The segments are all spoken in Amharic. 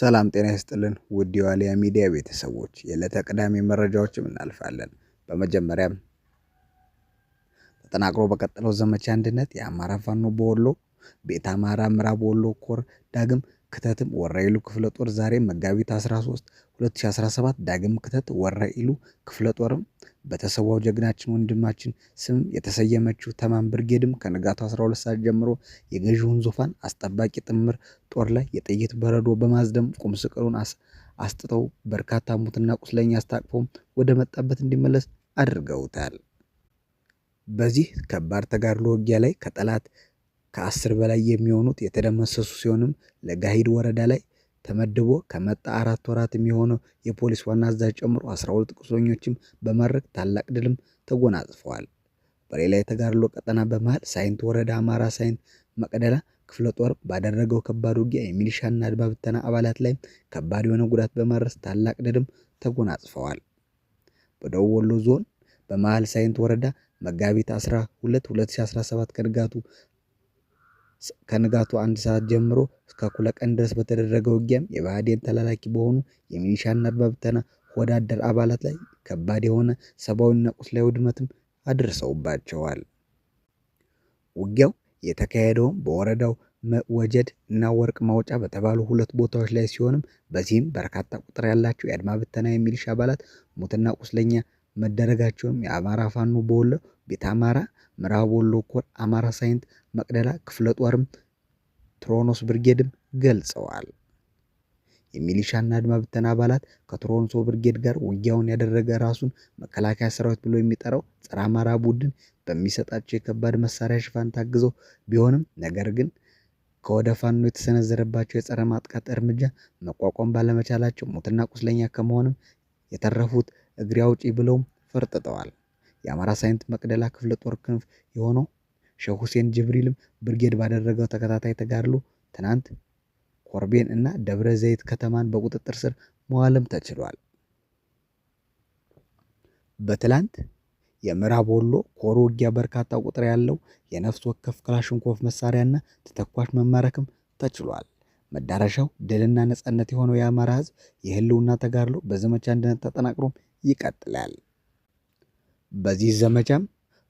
ሰላም ጤና ይስጥልን ውድ የዋልያ ሚዲያ ቤተሰቦች፣ የዕለተ ቅዳሜ መረጃዎችም እናልፋለን። በመጀመሪያም ተጠናክሮ በቀጠለው ዘመቻ አንድነት የአማራ ፋኖ በወሎ ቤተ አማራ ምዕራብ ወሎ ኮር ዳግም ክተትም ወረኢሉ ክፍለ ጦር ዛሬ መጋቢት 13 2017 ዳግም ክተት ወረኢሉ ክፍለ ጦርም በተሰዋው ጀግናችን ወንድማችን ስም የተሰየመችው ተማም ብርጌድም ከንጋቱ 12 ሰዓት ጀምሮ የገዢውን ዙፋን አስጠባቂ ጥምር ጦር ላይ የጥይት በረዶ በማዝደም ቁም ስቅሉን አስጥተው በርካታ ሙትና ቁስለኛ አስታቅፎ ወደ መጣበት እንዲመለስ አድርገውታል። በዚህ ከባድ ተጋድሎ ውጊያ ላይ ከጠላት ከ10 በላይ የሚሆኑት የተደመሰሱ ሲሆንም ለጋሂድ ወረዳ ላይ ተመድቦ ከመጣ 4 ወራት የሚሆነው የፖሊስ ዋና አዛዥ ጨምሮ 12 ቁስለኞችም በማድረግ ታላቅ ድልም ተጎናጽፈዋል። በሌላ የተጋድሎ ቀጠና በመሃል ሳይንት ወረዳ አማራ ሳይንት መቅደላ ክፍለ ጦር ባደረገው ከባድ ውጊያ የሚሊሻና አድማ ብተና አባላት ላይ ከባድ የሆነ ጉዳት በማድረስ ታላቅ ድልም ተጎናጽፈዋል። በደቡብ ወሎ ዞን በመሃል ሳይንት ወረዳ መጋቢት 12 2017 ከንጋቱ 1 ሰዓት ጀምሮ እስከ እኩለ ቀን ድረስ በተደረገ ውጊያም የብአዴን ተላላኪ በሆኑ የሚሊሻና አድማ ብተና ሆዳደር አባላት ላይ ከባድ የሆነ ሰብአዊና ቁሳዊ ውድመትም አድርሰውባቸዋል። ውጊያው የተካሄደውም በወረዳው ወጀድ እና ወርቅ ማውጫ በተባሉ ሁለት ቦታዎች ላይ ሲሆንም በዚህም በርካታ ቁጥር ያላቸው የአድማ ብተና የሚሊሻ አባላት ሙትና ቁስለኛ መደረጋቸውንም የአማራ ፋኖ በወሎ ቤተ አማራ ምዕራብ ወሎ ኮር አማራ ሳይንት መቅደላ ክፍለ ጦርም ትሮኖስ ብርጌድም ገልጸዋል። የሚሊሻና አድማ ብተና አባላት ከትሮንሶ ብርጌድ ጋር ውጊያውን ያደረገ ራሱን መከላከያ ሰራዊት ብሎ የሚጠራው ጸረ አማራ ቡድን በሚሰጣቸው የከባድ መሳሪያ ሽፋን ታግዘው ቢሆንም ነገር ግን ከወደ ፋኖ የተሰነዘረባቸው የጸረ ማጥቃት እርምጃ መቋቋም ባለመቻላቸው ሙትና ቁስለኛ ከመሆንም የተረፉት እግሬ አውጪ ብለውም ፈርጥጠዋል። የአማራ ሳይንት መቅደላ ክፍለ ጦር ክንፍ የሆነው ሼህ ሁሴን ጅብሪልም ብርጌድ ባደረገው ተከታታይ ተጋድሎ ትናንት ኮርቤን እና ደብረ ዘይት ከተማን በቁጥጥር ስር መዋልም ተችሏል። በትላንት የምዕራብ ወሎ ኮር ውጊያ በርካታ ቁጥር ያለው የነፍስ ወከፍ ክላሽንኮቭ መሳሪያና ተተኳሽ መማረክም ተችሏል። መዳረሻው ድልና ነጻነት የሆነው የአማራ ሕዝብ የህልውና ተጋድሎ በዘመቻ አንድነት ተጠናክሮ ይቀጥላል። በዚህ ዘመቻም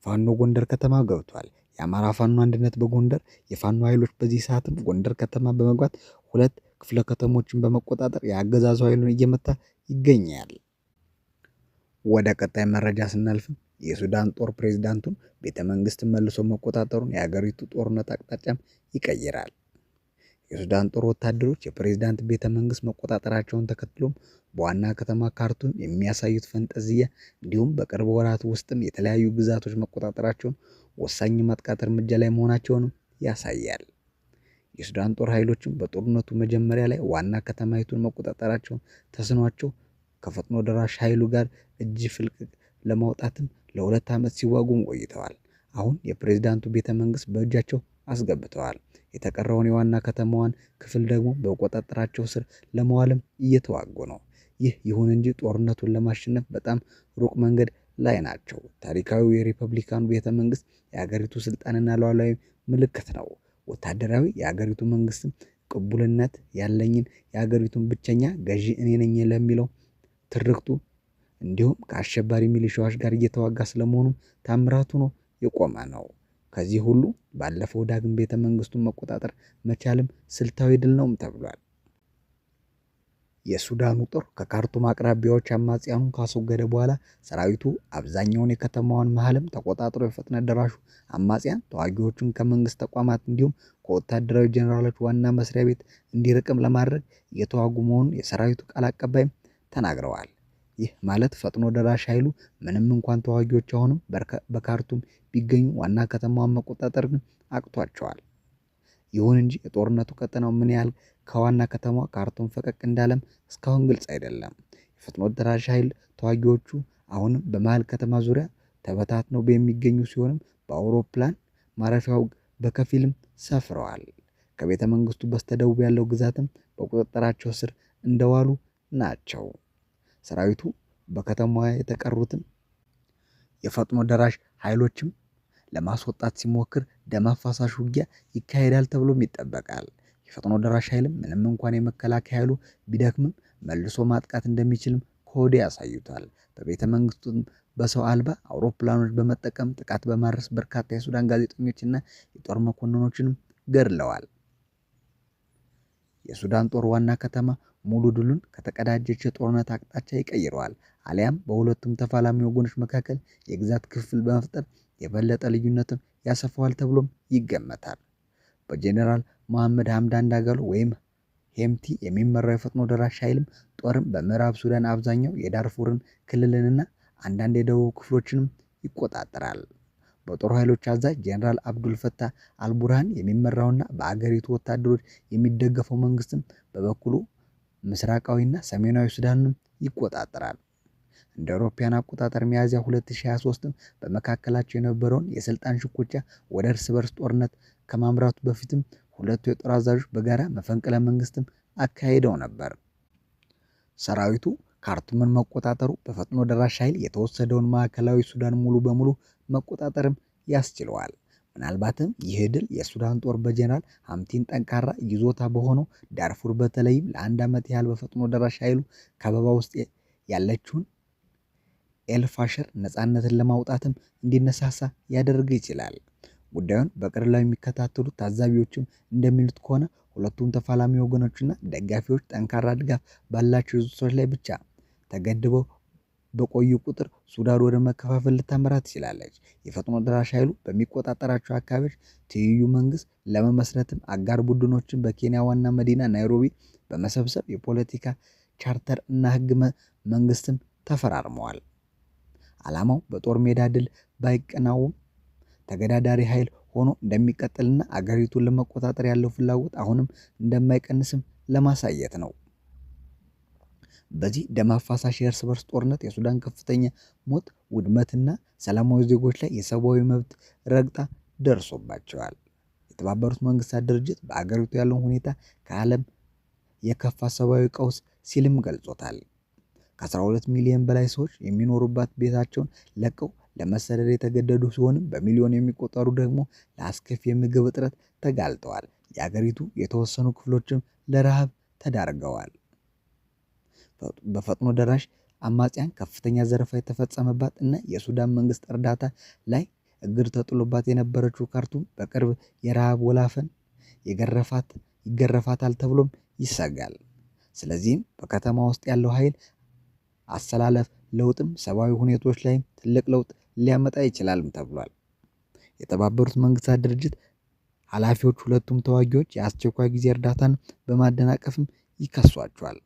ፋኖ ጎንደር ከተማ ገብቷል። የአማራ ፋኖ አንድነት በጎንደር የፋኖ ኃይሎች በዚህ ሰዓትም ጎንደር ከተማ በመግባት ሁለት ክፍለ ከተሞችን በመቆጣጠር የአገዛዙ ኃይሉን እየመታ ይገኛል። ወደ ቀጣይ መረጃ ስናልፍም የሱዳን ጦር ፕሬዝዳንቱን ቤተ መንግስት መልሶ መቆጣጠሩን የሀገሪቱ ጦርነት አቅጣጫም ይቀይራል። የሱዳን ጦር ወታደሮች የፕሬዝዳንት ቤተ መንግስት መቆጣጠራቸውን ተከትሎም በዋና ከተማ ካርቱም የሚያሳዩት ፈንጠዝያ እንዲሁም በቅርብ ወራት ውስጥም የተለያዩ ግዛቶች መቆጣጠራቸውን ወሳኝ ማጥቃት እርምጃ ላይ መሆናቸውንም ያሳያል። የሱዳን ጦር ኃይሎችም በጦርነቱ መጀመሪያ ላይ ዋና ከተማይቱን መቆጣጠራቸውን ተስኗቸው ከፈጥኖ ደራሽ ኃይሉ ጋር እጅ ፍልቅቅ ለማውጣትም ለ2 ዓመት ሲዋጉም ቆይተዋል። አሁን የፕሬዝዳንቱ ቤተ መንግስት በእጃቸው አስገብተዋል። የተቀረውን የዋና ከተማዋን ክፍል ደግሞ በቁጥጥራቸው ስር ለመዋልም እየተዋጉ ነው። ይህ ይሁን እንጂ ጦርነቱን ለማሸነፍ በጣም ሩቅ መንገድ ላይ ናቸው። ታሪካዊው የሪፐብሊካኑ ቤተ መንግስት የሀገሪቱ ስልጣንና ሉዓላዊ ምልክት ነው። ወታደራዊ የሀገሪቱ መንግስትም ቅቡልነት ያለኝን የሀገሪቱን ብቸኛ ገዢ እኔ ነኝ ለሚለው ትርክቱ እንዲሁም ከአሸባሪ ሚሊሻዎች ጋር እየተዋጋ ስለመሆኑም ታምራት ሆኖ የቆመ ነው። ከዚህ ሁሉ ባለፈው ዳግም ቤተ መንግስቱን መቆጣጠር መቻልም ስልታዊ ድል ነውም ተብሏል። የሱዳኑ ጦር ከካርቱም አቅራቢያዎች አማጽያኑን ካስወገደ በኋላ ሰራዊቱ አብዛኛውን የከተማዋን መሃልም ተቆጣጥሮ የፈጥኖ ደራሹ አማጽያን ተዋጊዎቹን ከመንግስት ተቋማት እንዲሁም ከወታደራዊ ጄኔራሎች ዋና መስሪያ ቤት እንዲርቅም ለማድረግ እየተዋጉ መሆኑን የሰራዊቱ ቃል አቀባይም ተናግረዋል። ይህ ማለት ፈጥኖ ደራሽ ኃይሉ ምንም እንኳን ተዋጊዎች አሁንም በካርቱም ቢገኙ ዋና ከተማዋን መቆጣጠር ግን አቅቷቸዋል። ይሁን እንጂ የጦርነቱ ቀጠናው ምን ያህል ከዋና ከተማዋ ካርቱም ፈቀቅ እንዳለም እስካሁን ግልጽ አይደለም። የፈጥኖ ደራሽ ኃይል ተዋጊዎቹ አሁንም በመሃል ከተማ ዙሪያ ተበታትነው የሚገኙ ሲሆንም በአውሮፕላን ማረፊያው በከፊልም ሰፍረዋል። ከቤተ መንግስቱ በስተደቡብ ያለው ግዛትም በቁጥጥራቸው ስር እንደዋሉ ናቸው። ሰራዊቱ በከተማዋ የተቀሩትን የፈጥኖ ደራሽ ኃይሎችም ለማስወጣት ሲሞክር ደም አፋሳሽ ውጊያ ይካሄዳል ተብሎም ይጠበቃል። የፈጥኖ ደራሽ ኃይልም ምንም እንኳን የመከላከያ ኃይሉ ቢደክምም መልሶ ማጥቃት እንደሚችልም ከወዲሁ ያሳዩታል። በቤተ መንግስቱም በሰው አልባ አውሮፕላኖች በመጠቀም ጥቃት በማድረስ በርካታ የሱዳን ጋዜጠኞችና የጦር መኮንኖችንም ገድለዋል። የሱዳን ጦር ዋና ከተማ ሙሉ ድሉን ከተቀዳጀች የጦርነት አቅጣጫ ይቀይረዋል፣ አሊያም በሁለቱም ተፋላሚ ወገኖች መካከል የግዛት ክፍፍል በመፍጠር የበለጠ ልዩነትን ያሰፋዋል ተብሎም ይገመታል። በጄኔራል መሐመድ ሐምዳን ዳጋሎ ወይም ሄምቲ የሚመራው የፈጥኖ ደራሽ ኃይልም ጦርም በምዕራብ ሱዳን አብዛኛው የዳርፉርን ክልልንና አንዳንድ የደቡብ ክፍሎችንም ይቆጣጠራል። በጦር ኃይሎች አዛዥ ጄኔራል አብዱል ፈታህ አልቡርሃን የሚመራውና በአገሪቱ ወታደሮች የሚደገፈው መንግስትም በበኩሉ ምስራቃዊና ሰሜናዊ ሱዳንንም ይቆጣጠራል። እንደ አውሮፓውያን አቆጣጠር ሚያዝያ 2023 በመካከላቸው የነበረውን የስልጣን ሽኩቻ ወደ እርስ በርስ ጦርነት ከማምራቱ በፊትም ሁለቱ የጦር አዛዦች በጋራ መፈንቅለ መንግስትም አካሂደው ነበር። ሰራዊቱ ካርቱምን መቆጣጠሩ በፈጥኖ ደራሽ ኃይል የተወሰደውን ማዕከላዊ ሱዳን ሙሉ በሙሉ መቆጣጠርም ያስችለዋል። ምናልባትም ይህ ድል የሱዳን ጦር በጄኔራል ሐምቲን ጠንካራ ይዞታ በሆነው ዳርፉር በተለይም ለአንድ ዓመት ያህል በፈጥኖ ደራሽ ኃይሉ ከበባ ውስጥ ያለችውን ኤልፋሸር ነፃነትን ለማውጣትም እንዲነሳሳ ያደርግ ይችላል። ጉዳዩን በቅርብ ላይ የሚከታተሉ ታዛቢዎችም እንደሚሉት ከሆነ ሁለቱም ተፋላሚ ወገኖችና ደጋፊዎች ጠንካራ ድጋፍ ባላቸው ይዞታዎች ላይ ብቻ ተገድበው በቆዩ ቁጥር ሱዳን ወደ መከፋፈል ልታመራ ትችላለች። የፈጥኖ ደራሽ ኃይሉ በሚቆጣጠራቸው አካባቢዎች ትይዩ መንግስት ለመመስረትም አጋር ቡድኖችን በኬንያ ዋና መዲና ናይሮቢ በመሰብሰብ የፖለቲካ ቻርተር እና ህገ መንግስትም ተፈራርመዋል። ዓላማው በጦር ሜዳ ድል ባይቀናውም ተገዳዳሪ ኃይል ሆኖ እንደሚቀጥልና አገሪቱን ለመቆጣጠር ያለው ፍላጎት አሁንም እንደማይቀንስም ለማሳየት ነው። በዚህ ደም አፋሳሽ የእርስ በርስ ጦርነት የሱዳን ከፍተኛ ሞት፣ ውድመትና ሰላማዊ ዜጎች ላይ የሰብአዊ መብት ረገጣ ደርሶባቸዋል። የተባበሩት መንግስታት ድርጅት በአገሪቱ ያለውን ሁኔታ ከዓለም የከፋ ሰብአዊ ቀውስ ሲልም ገልጾታል። ከ12 ሚሊዮን በላይ ሰዎች የሚኖሩባት ቤታቸውን ለቀው ለመሰደድ የተገደዱ ሲሆንም በሚሊዮን የሚቆጠሩ ደግሞ ለአስከፊ የምግብ እጥረት ተጋልጠዋል። የአገሪቱ የተወሰኑ ክፍሎችም ለረሃብ ተዳርገዋል። በፈጥኖ ደራሽ አማጽያን ከፍተኛ ዘረፋ የተፈጸመባት እና የሱዳን መንግስት እርዳታ ላይ እግድ ተጥሎባት የነበረችው ካርቱም በቅርብ የረሃብ ወላፈን የገረፋት ይገረፋታል ተብሎም ይሰጋል። ስለዚህም በከተማ ውስጥ ያለው ኃይል አሰላለፍ ለውጥም ሰብአዊ ሁኔታዎች ላይ ትልቅ ለውጥ ሊያመጣ ይችላልም ተብሏል። የተባበሩት መንግስታት ድርጅት ኃላፊዎች ሁለቱም ተዋጊዎች የአስቸኳይ ጊዜ እርዳታን በማደናቀፍም ይከሷቸዋል።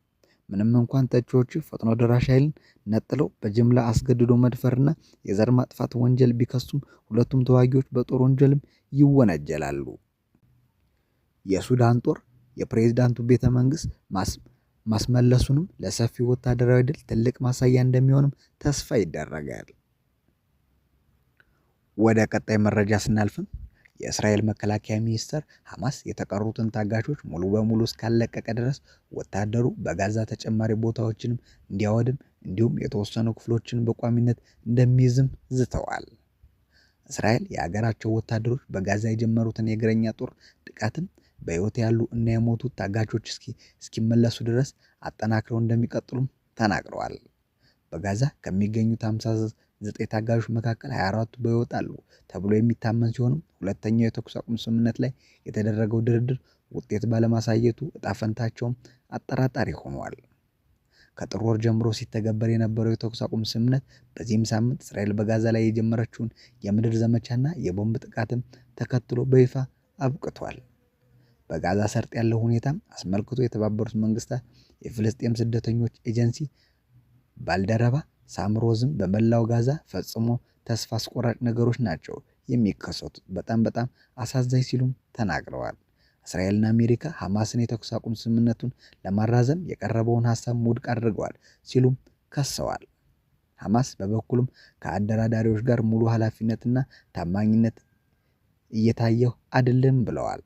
ምንም እንኳን ተቺዎቹ ፈጥኖ ደራሽ ኃይልን ነጥለው በጅምላ አስገድዶ መድፈርና የዘር ማጥፋት ወንጀል ቢከሱም ሁለቱም ተዋጊዎች በጦር ወንጀልም ይወነጀላሉ። የሱዳን ጦር የፕሬዝዳንቱ ቤተ መንግስት ማስመለሱንም ለሰፊው ወታደራዊ ድል ትልቅ ማሳያ እንደሚሆንም ተስፋ ይደረጋል። ወደ ቀጣይ መረጃ ስናልፍም የእስራኤል መከላከያ ሚኒስተር ሐማስ የተቀሩትን ታጋቾች ሙሉ በሙሉ እስካለቀቀ ድረስ ወታደሩ በጋዛ ተጨማሪ ቦታዎችንም እንዲያወድም እንዲሁም የተወሰኑ ክፍሎችን በቋሚነት እንደሚይዝም ዝተዋል። እስራኤል የአገራቸው ወታደሮች በጋዛ የጀመሩትን የእግረኛ ጦር ጥቃትም በሕይወት ያሉ እና የሞቱት ታጋቾች እስኪመለሱ ድረስ አጠናክረው እንደሚቀጥሉም ተናግረዋል። በጋዛ ከሚገኙት 59 ታጋቾች መካከል 24ቱ በሕይወት አሉ ተብሎ የሚታመን ሲሆንም ሁለተኛው የተኩስ አቁም ስምምነት ላይ የተደረገው ድርድር ውጤት ባለማሳየቱ ዕጣ ፈንታቸውም አጠራጣሪ ሆኗል። ከጥር ወር ጀምሮ ሲተገበር የነበረው የተኩስ አቁም ስምምነት በዚህም ሳምንት እስራኤል በጋዛ ላይ የጀመረችውን የምድር ዘመቻና የቦምብ ጥቃትም ተከትሎ በይፋ አብቅቷል። በጋዛ ሰርጥ ያለው ሁኔታ አስመልክቶ የተባበሩት መንግስታት የፍልስጤም ስደተኞች ኤጀንሲ ባልደረባ ሳምሮዝም በመላው ጋዛ ፈጽሞ ተስፋ አስቆራጭ ነገሮች ናቸው የሚከሰቱት፣ በጣም በጣም አሳዛኝ ሲሉም ተናግረዋል። እስራኤልና አሜሪካ ሐማስን የተኩስ አቁም ስምምነቱን ለማራዘም የቀረበውን ሀሳብ ውድቅ አድርገዋል ሲሉም ከሰዋል። ሐማስ በበኩሉም ከአደራዳሪዎች ጋር ሙሉ ኃላፊነትና ታማኝነት እየታየው አይደለም ብለዋል።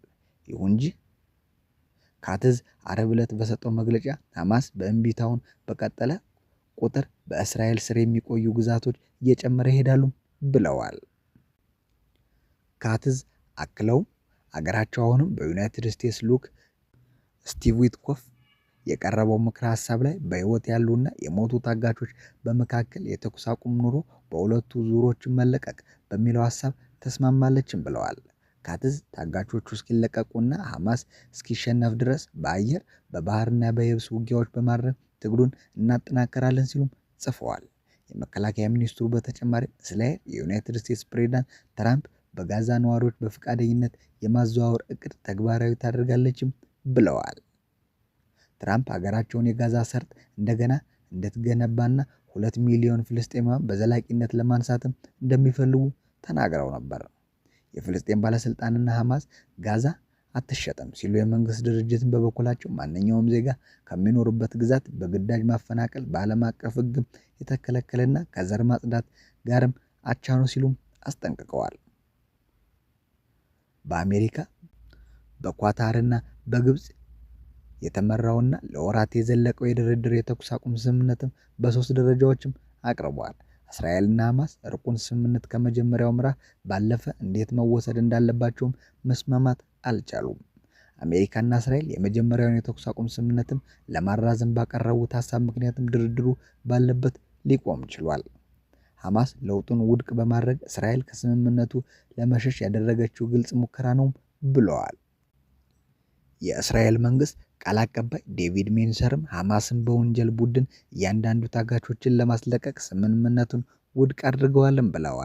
ይሁን እንጂ ካትዝ ዓርብ ዕለት በሰጠው መግለጫ ሐማስ በእምቢታውን በቀጠለ ቁጥር በእስራኤል ስር የሚቆዩ ግዛቶች እየጨመረ ይሄዳሉ ብለዋል። ካትዝ አክለውም አገራቸው አሁንም በዩናይትድ ስቴትስ ልዑክ ስቲቭ ዊትኮፍ የቀረበው ምክረ ሀሳብ ላይ በሕይወት ያሉና የሞቱ ታጋቾች በመካከል የተኩስ አቁም ኑሮ በሁለቱ ዙሮችን መለቀቅ በሚለው ሀሳብ ተስማማለችም ብለዋል። ካትዝ ታጋቾቹ እስኪለቀቁና ሐማስ እስኪሸነፍ ድረስ በአየር፣ በባህርና በየብስ ውጊያዎች በማድረግ ትግሉን እናጠናከራለን ሲሉም ጽፈዋል። የመከላከያ ሚኒስትሩ በተጨማሪም እስራኤል የዩናይትድ ስቴትስ ፕሬዝዳንት ትራምፕ በጋዛ ነዋሪዎች በፈቃደኝነት የማዘዋወር እቅድ ተግባራዊ ታደርጋለችም ብለዋል። ትራምፕ ሀገራቸውን የጋዛ ሰርጥ እንደገና እንድትገነባና 2 ሚሊዮን ፍልስጤማውያን በዘላቂነት ለማንሳትም እንደሚፈልጉ ተናግረው ነበር። የፍልስጤም ባለስልጣንና ሐማስ ጋዛ አትሸጥም ሲሉ፣ የመንግስት ድርጅትን በበኩላቸው ማንኛውም ዜጋ ከሚኖሩበት ግዛት በግዳጅ ማፈናቀል በዓለም አቀፍ ሕግም የተከለከለና ከዘር ማጽዳት ጋርም አቻ ነው ሲሉም አስጠንቅቀዋል። በአሜሪካ፣ በኳታርና በግብፅ የተመራውና ለወራት የዘለቀው የድርድር የተኩስ አቁም ስምምነትም በሶስት ደረጃዎችም አቅርቧል። እስራኤልና ሐማስ እርቁን ስምምነት ከመጀመሪያው ምዕራፍ ባለፈ እንዴት መወሰድ እንዳለባቸውም መስማማት አልቻሉም። አሜሪካና እስራኤል የመጀመሪያውን የተኩስ አቁም ስምምነትም ለማራዘም ባቀረቡት ሀሳብ ምክንያትም ድርድሩ ባለበት ሊቆም ችሏል። ሐማስ ለውጡን ውድቅ በማድረግ እስራኤል ከስምምነቱ ለመሸሽ ያደረገችው ግልጽ ሙከራ ነው ብለዋል። የእስራኤል መንግስት ቃል አቀባይ ዴቪድ ሜንሰርም ሐማስን በወንጀል ቡድን እያንዳንዱ ታጋቾችን ለማስለቀቅ ስምምነቱን ውድቅ አድርገዋልም ብለዋል።